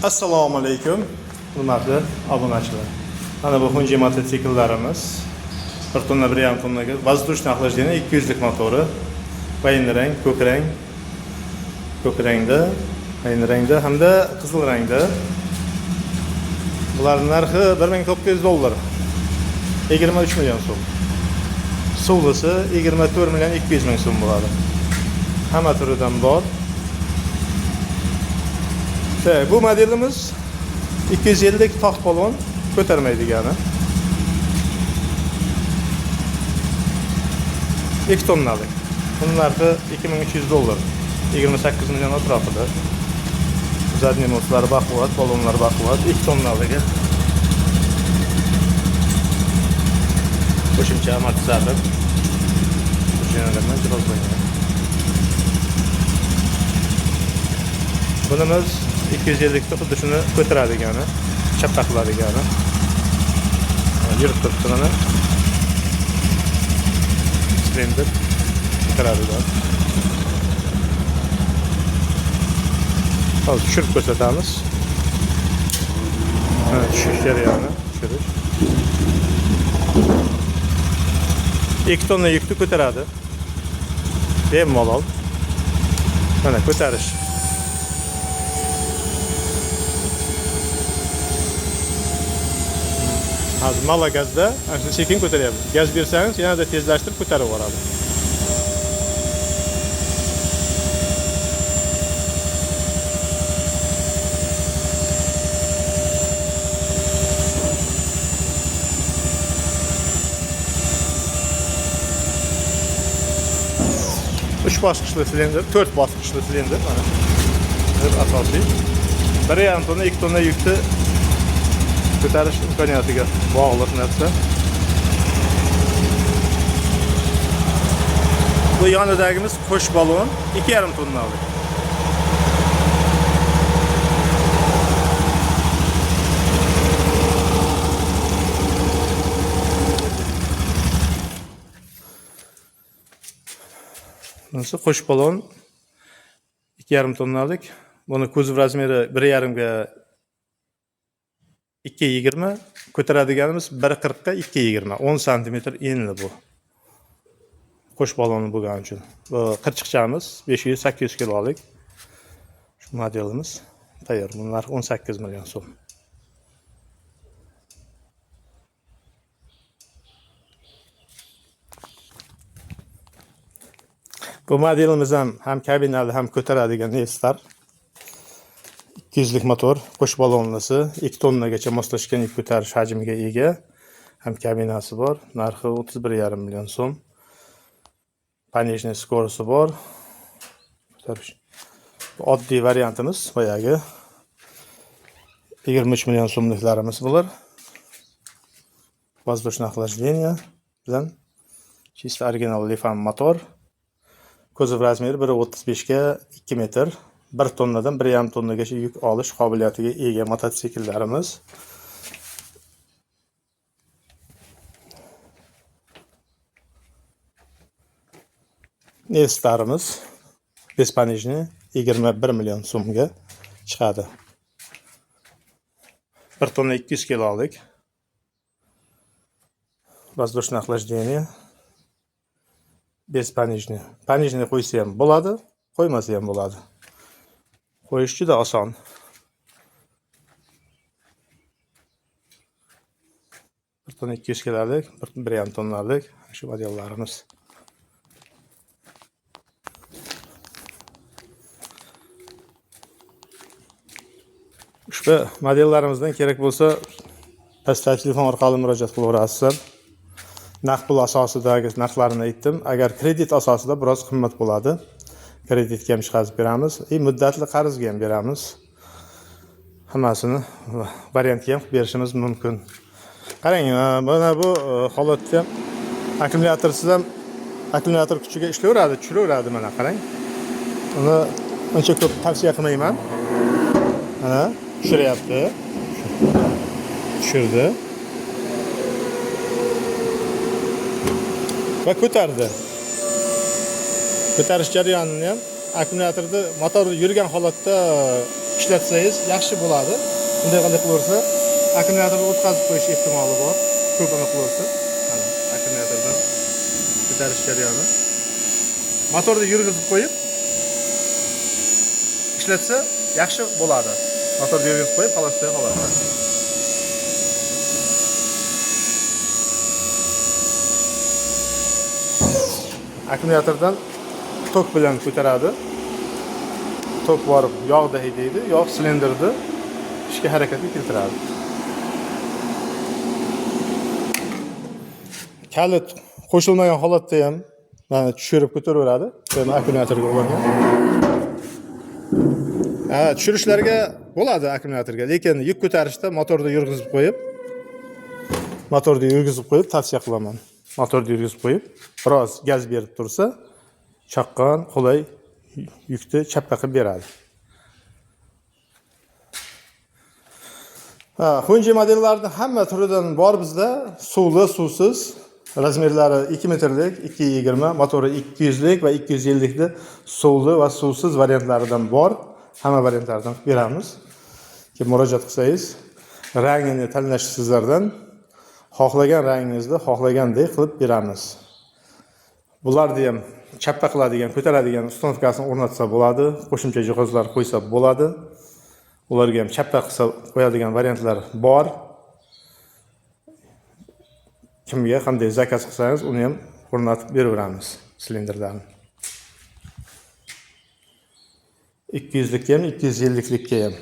Assalomu alaykum, hurmatli obunachilar. Mana bu Hunji mototsikllarimiz. 1 tonna 1,5 tonnaga воздушное охлаждение 200 lik motori. Военный rang, ko'k rang, ko'k rangda, военный rangda hamda qizil rangda. Bularning narxi 1900 dollar. 23 million so'm. Suvlisi 24 million 200 ming so'm bo'ladi. Hamma turidan bor. Так, bu modelimiz 250 tog' polvon ko'tarmaydigani. 2 tonnalik. Buning narxi 2300 dollar. 28 million atrofida. Задний мост lari baquvvat, balonlar baquvvat, 2 tonnaligi. Qo'shimcha amortizator. Prujinalar bilan jihozlangan. Bunimiz 250 ta xuddi shuni ko'taradigani, chapqa qiladigani. Yurib turibdi mana. Silindr ko'taradigan. Hozir tushirib ko'rsatamiz. Mana tushish jarayoni, tushirish. 2 tonna yukni ko'taradi. Bemalol. Mana ko'tarish. Hozir mala gazda ana shuni sekin ko'taryapmiz. Gaz bersangiz yanada tezlashtirib ko'tarib yuboradi. Uch bosqichli silindr, to'rt bosqichli silindr mana. Bir asosiy. 1,5 tonna, 2 tonna yukni ko'tarish imkoniyatiga bog'liq narsa. Bu yonidagimiz qo'sh balon 2,5 tonnalik. Bunisi qo'sh balon 2,5 tonnalik. Buni kuzov razmeri 1,5 ga 2,20, ko'taradiganimiz 1,40 ga 2,20, 10 santimetr enli bu. Qo'sh baloni bo'lgani uchun. Bu qirchiqchamiz 500-800 kilolik. Shu modelimiz tayyor. Buning narxi 18 million so'm. Bu modelimiz ham kabinali, ham ko'taradigan Nestar. 200 lik motor, qo'sh balonlisi, 2 tonnagacha moslashgan yuk ko'tarish hajmiga ega. Ham kabinasi bor. Narxi 31,5 million so'm. Пониженный скорость bor. Ko'tarish. Bu oddiy variantimiz boyagi. 23 million so'mliklarimiz bular. Воздушное охлаждение bilan чисто original Lifan motor. Kuzov razmeri 1,35 ga 2 metr. 1 tonnadan 1,5 tonnagacha yuk olish qobiliyatiga ega mototsikllarimiz. Nestarimiz беспонижный 21 million so'mga chiqadi. 1 tonna 200 kilolik. Воздушное охлаждение. Беспонижный. Понижный qo'ysa ham bo'ladi, qo'ymasa ham bo'ladi. Qo'yish juda oson. 1 tonna 200 kilolik, 1,5 tonnalik shu modellarimiz. Ushbu modellarimizdan kerak bo'lsa, pastdagi telefon orqali murojaat qilaverasizlar. Naqd pul asosidagi narxlarini aytdim. Agar kredit asosida biroz qimmat bo'ladi. Kreditga ham chiqarib beramiz, muddatli qarzga ham beramiz. Hammasini variantga ham qilib berishimiz mumkin. Qarang, mana bu holatda ham akkumulyatorsiz ham akkumulyator kuchiga ishlayveradi, tushiraveradi mana qarang. Uni uncha ko'p tavsiya qilmayman. Mana tushiryapti. Tushirdi. Va ko'tardi. Ko'tarish jarayonini ham akkumulyatorda motor yurgan holatda ishlatsangiz yaxshi bo'ladi. Bunday qilib qilaversa, akkumulyatorni o'tkazib qo'yish ehtimoli bor. Ko'p anaqa qilaversa, mana akkumulyatordan ko'tarish jarayoni. Motorni yurg'izib qo'yib ishlatsa yaxshi bo'ladi. Motorni yurg'izib qo'yib, xolosda holatda. Akkumulyatordan tok bilan ko'taradi. Tok borib yog'da haydaydi, yog' silindrni ishga harakatga keltiradi. Kalit qo'shilmagan holatda ham mana tushirib ko'taraveradi. Buni akkumulyatorga ulangan. Ha, tushirishlarga bo'ladi akkumulyatorga, lekin yuk ko'tarishda motorni yurg'izib qo'yib, tavsiya qilaman. Motorni yurg'izib qo'yib, biroz gaz berib tursa, chaqqon, qulay yukni chappa qilib beradi. Ha, Honji modellarning hamma turidan bor bizda, suvli, suvsiz. Razmerlari 2 metrlik, 2.20, motori 200 lik va 250 likni suvli va suvsiz variantlaridan bor. Hamma variantlaridan qilib beramiz. Kim murojaat qilsangiz, rangini tanlash sizlardan, xohlagan rangingizni xohlagandek qilib beramiz. Bularni ham chappa qiladigan, ko'taradigan uстановкasini o'rnatsa bo'ladi, qo'shimcha jihozlar qo'ysa bo'ladi. Ularga ham chappa qilsa qo'yadigan variantlar bor. Kimga qanday zakaz qilsangiz, uni ham o'rnatib beraveramiz silindrlarni. 200 likka ham, 250 likka ham.